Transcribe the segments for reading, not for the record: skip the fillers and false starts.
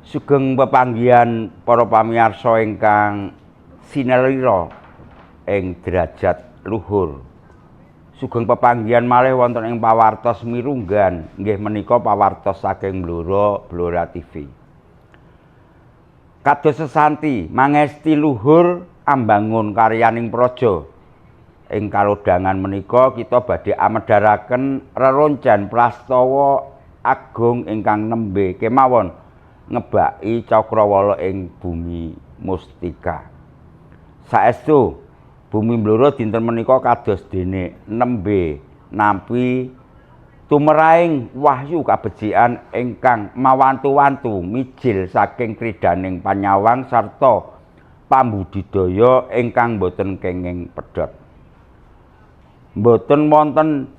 Sugeng pepanggihan para pamirsa ingkang sinelira ing derajat luhur. Sugeng pepanggihan malih wonten ing pawartos mirunggan, inggih menika pawartos saking Blora, Blora TV. Kados sesanti mangesti luhur ambangun karyaning praja. Ing kalodhangan menika kita badhe amedharaken reroncen prastawa agung ingkang nembe kemawon ngebaki cakrawala ing bumi mustika. Saestu bumi Blora dinten menika kados dene nembe nampi tumeraing wahyu kabecikan ingkang mawantu-wantu mijil saking kridaning panyawang sarta pambudidaya ingkang boten kenging pedhot. Boten wonten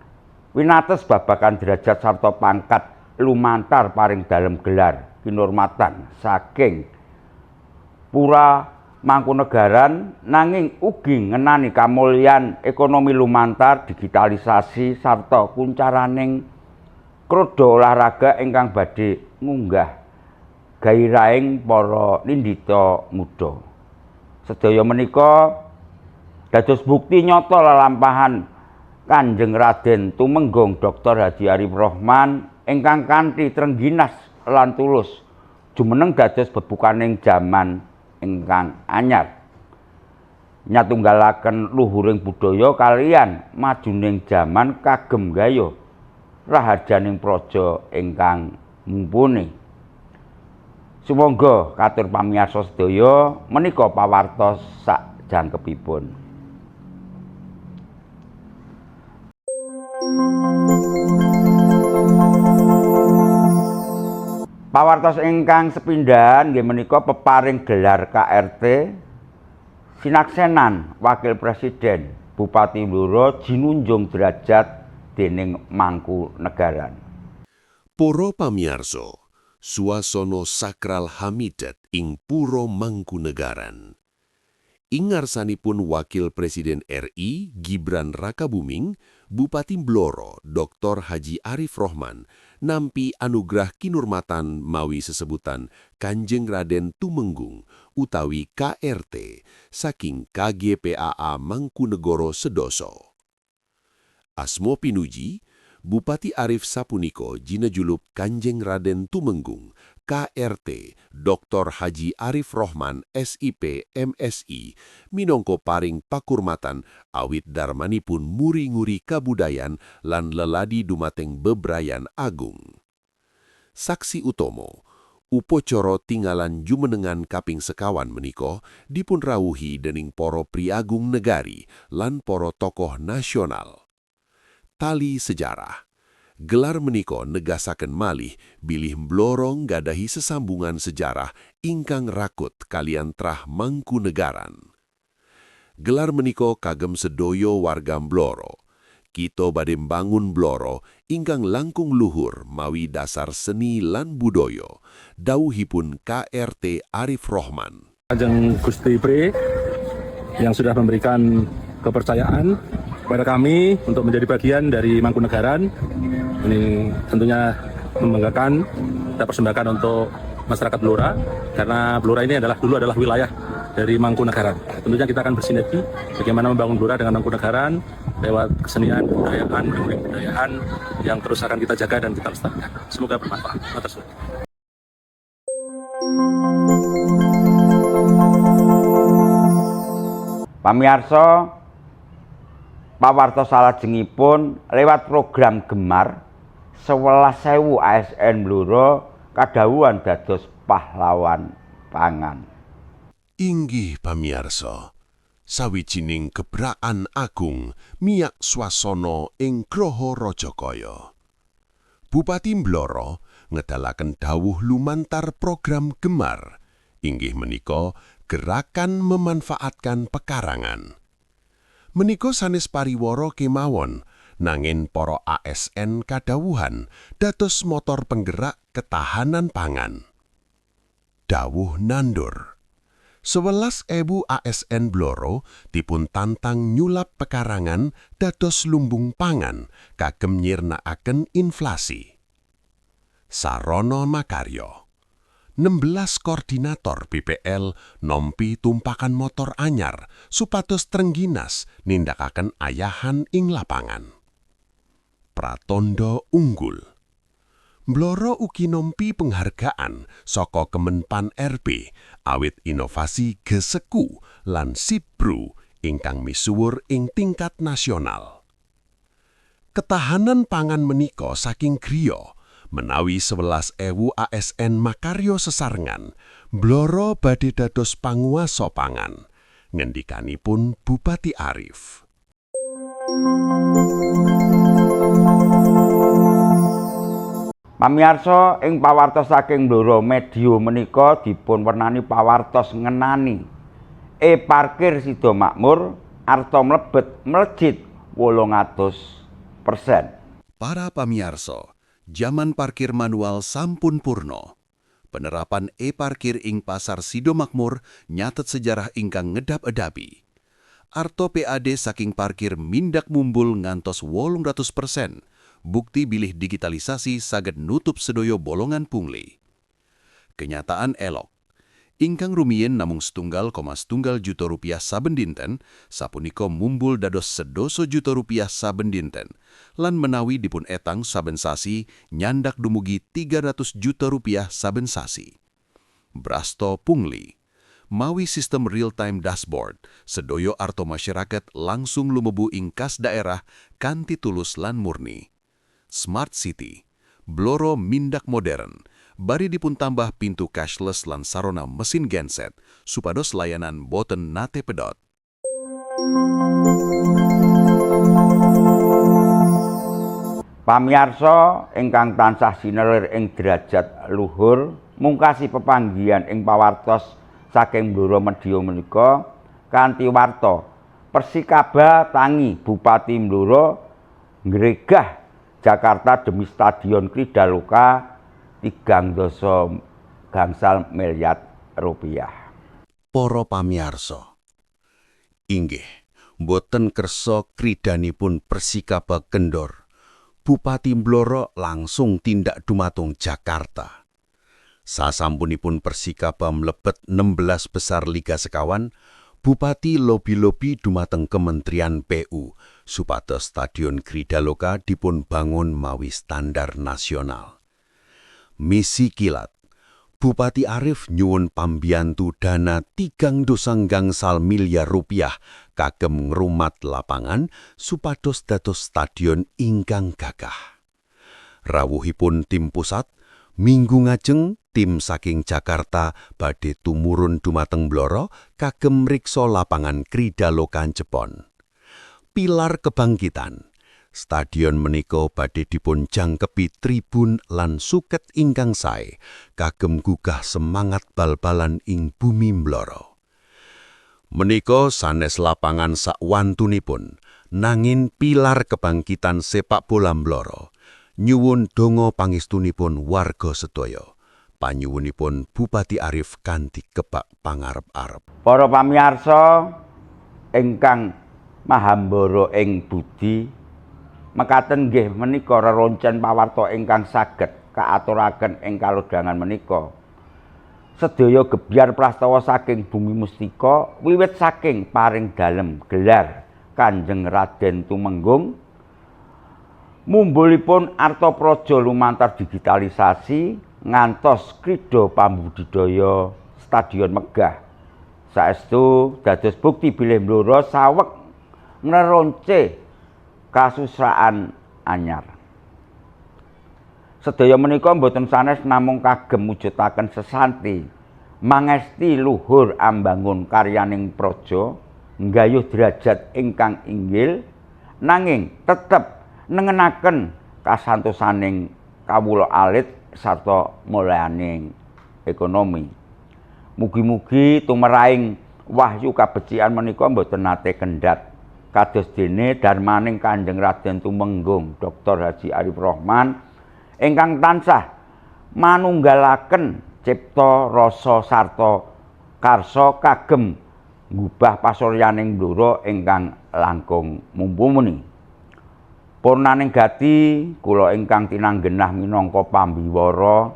winates babagan derajat sarta pangkat lumantar paring dalem gelar kinurmatan saking Pura Mangkunegaran, nanging ugi ngenani kamulyan ekonomi lumantar digitalisasi sarta kuncaraning kroda olahraga ingkang badhe ngunggah gairahing para nindita muda. Sedaya menika dados bukti nyata lelampahan Kanjeng Raden Tumenggung Dr. Haji Arif Rohman ingkang kanthi trengginas lan tulus jumeneng dados bebukaning jaman ingkang anyar, nyatunggalaken luhuring budaya kaliyan majuning jaman kagem gayuh raharjaning praja ingkang mumpuni. Sumangga katur pamirsa sedaya, menika pawartos sak jangkepipun. Pawartos ingkang sepindhahan nggih menika peparing gelar KRT sinaksenan Wakil Presiden Bupati Blora jinunjung derajat dening Mangkunegaran. Para pamirsa, suasana sakral hamidet ing Pura Mangkunegaran. Ing ngarsanipun Wakil Presiden RI Gibran Rakabuming, Bupati Blora Dr. Haji Arif Rohman nampi anugerah kinurmatan mawi sesebutan Kanjeng Raden Tumenggung utawi KRT saking KGPAA Mangkunegara Sedoso. Asmo pinuji, Bupati Arif sapunika jinejulup Kanjeng Raden Tumenggung KRT Dr. Haji Arif Rohman SIP MSI minangka paring pakurmatan awit darmanipun muri-nguri kabudayan lan leladi dumateng bebrayan agung. Saksi utomo, upacara tingalan jumenengan kaping sekawan menika dipun rawuhi dening para priagung negari lan para tokoh nasional. Tali sejarah. Gelar menika negasaken malih bilih Blora nggadahi sesambungan sejarah ingkang rakut kaliyan trah Mangkunegaran. Gelar menika kagem sedoyo warga Blora. Kita badhe mbangun Blora ingkang langkung luhur mawi dasar seni lan budaya. Dawuhipun KRT Arif Rohman. Kanjeng Gusti Pre yang sudah memberikan kepercayaan kepada kami untuk menjadi bagian dari Mangkunegaran. Ini tentunya membanggakan, kita persembahkan untuk masyarakat Blora, karena Blora ini dulu adalah wilayah dari Mangkunegaran. Tentunya kita akan bersinergi bagaimana membangun Blora dengan Mangkunegaran lewat kesenian, kebudayaan, kebudayaan yang terus akan kita jaga dan kita lestarikan. Semoga bermanfaat. Atas. Pamirsa, pawartos salajengipun lewat program Gemar 11.000 ASN Blora kadhawuhan dados pahlawan pangan. Inggih pamirsa, sawijining gebrakan agung miyak swasana ing Graha Rajakaya. Bupati Blora ngedalaken dawuh lumantar program Gemar, inggih menika gerakan memanfaatkan pekarangan. Menika sanes pariwara kemawon, nanging para ASN kadhawuhan dados motor penggerak ketahanan pangan. Dawuh nandur. 11.000 ASN Blora dipun tantang nyulap pekarangan dados lumbung pangan kagem nyirnakaken inflasi. Sarana makarya. 16 koordinator PPL nampi tumpakan motor anyar supados trengginas nindakaken ayahan ing lapangan. Pratandha unggul. Blora ugi nampi penghargaan saka Kemenpan RB awit inovasi Geseku lan Sipbru ingkang misuwur ing tingkat nasional. Ketahanan pangan menika saking griya. Menawi 11.000 ASN makarya sesarengan, Blora badhe dados panguwasa pangan. Ngendikanipun Bupati Arif. Pamirsa, ing pawartos saking Blora Medya menika dipun wernani pawartos ngenani e-parkir Sido Makmur arta mlebet melejit 800%. Para pamiarsa, jaman parkir manual sampun purna. Penerapan e-parkir ing Pasar Sido Makmur nyatet sejarah ingkang ngedap-edapi. Arto PAD saking parkir mindak mumbul ngantos 800%, bukti bilih digitalisasi saged nutup sedoyo bolongan pungli. Kenyataan elok. Ingkang rumiyin namung 1,1 juta rupiah saben dinten, sapunika mumbul dados 10 juta rupiah saben dinten. Lan menawi dipun etang saben sasi, nyandak dumugi 300 juta rupiah saben sasi. Brasto pungli. Mawi sistem real-time dashboard, sedoyo arto masyarakat langsung lumebu ing kas daerah kanthi tulus lan murni. Smart City. Blora mindak modern, bari dipun tambah pintu cashless lan sarana mesin genset, supados layanan boten nate pedot. Pamiyarsa ingkang tansah sinelir ing derajat luhur, mungkasi pepanggihan ing pawartos saking Blora Medya menika kanthi warta Persikaba tangi Bupati Blora nggregah Jakarta demi Stadion Kridaloka 30 gangsal miliar rupiah. Para pamiarsa, inggih, boten kersa kridanipun Persikaba kendor. Bupati Blora langsung tindak dumateng Jakarta. Sasampunipun Persikaba mlebet 16 besar Liga Sekawan, Bupati lobi-lobi dumateng Kementerian PU supados Stadion Kridaloka dipun bangun mawi standar nasional. Misi kilat. Bupati Arif nyuwun pambiyantu dana 39 gangsal miliar rupiah kagem ngrumat lapangan supados dados stadion ingkang gagah. Rawuhipun tim pusat, minggu ngajeng tim saking Jakarta badhe tumurun dumateng Blora kagem mriksa lapangan Kridaloka Jepon. Pilar kebangkitan. Stadion menika badhe dipun jangkepi tribun lan suket ingkang sae kagem gugah semangat bal-balan ing bumi Blora. Menika sanes lapangan sakwantunipun, nanging pilar kebangkitan sepak bola Blora. Nyuwun donga pangestunipun warga sedaya. Panyuwunipun Bupati Arif kanthi kebak pangarep-arep. Para pamirsa ingkang mahambara ing budi, mekaten nggih menika reroncen pawarta ingkang saged kaaturaken ing kalodhangan menika. Sedaya gebyar prastawa saking bumi mustika wiwit saking paring dalem gelar Kanjeng Raden Tumenggung, mumbulipun arta praja lumantar digitalisasi ngantos krida pambudidaya stadion megah. Saestu dados bukti bilih Blora saweg ngreronce kasusraan anyar. Sedaya menika mboten sanes namung kagem mujudaken sesanti mangesti luhur ambangun karyaning praja nggayuh derajat ingkang inggil, nanging tetep nengenaken kasantosaning kawula alit sarta mulyaning ekonomi. Mugi-mugi tumeraing wahyu kabecikan menika mboten nate kendhat. Kados dene darmaning Kanjeng Raden Tumenggung Dr. Haji Arif Rohman ingkang tansah manunggalaken cipta rasa sarta karsa kagem nggubah pasuryaning Blora ingkang langkung mumpuni. Purnaning gati kula ingkang tinanggenah minangka pambiwara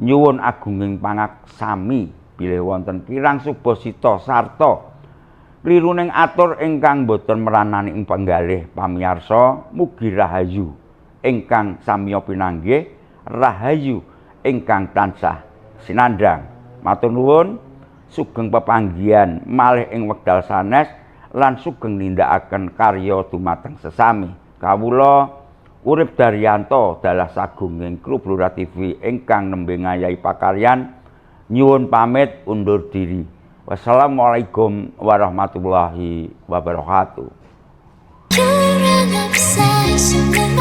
nyuwun agunging pangaksami bilih wonten kirang subasita sarta kliruning atur ingkang boten meranani ing penggalih pamiyarsa, mugi rahayu ingkang samiya pinanggih, rahayu ingkang tansah sinandhang. Matur nuwun, sugeng pepanggihan malih ing wekdal sanes lan sugeng nindakaken karya dumateng sesami. Kawula Urip Daryanto dalah sagunging kru Blora TV ingkang nembe ngayahi pakaryan nyuwun pamit undur diri. Wassalamualaikum warahmatullahi wabarakatuh. You're an obsession.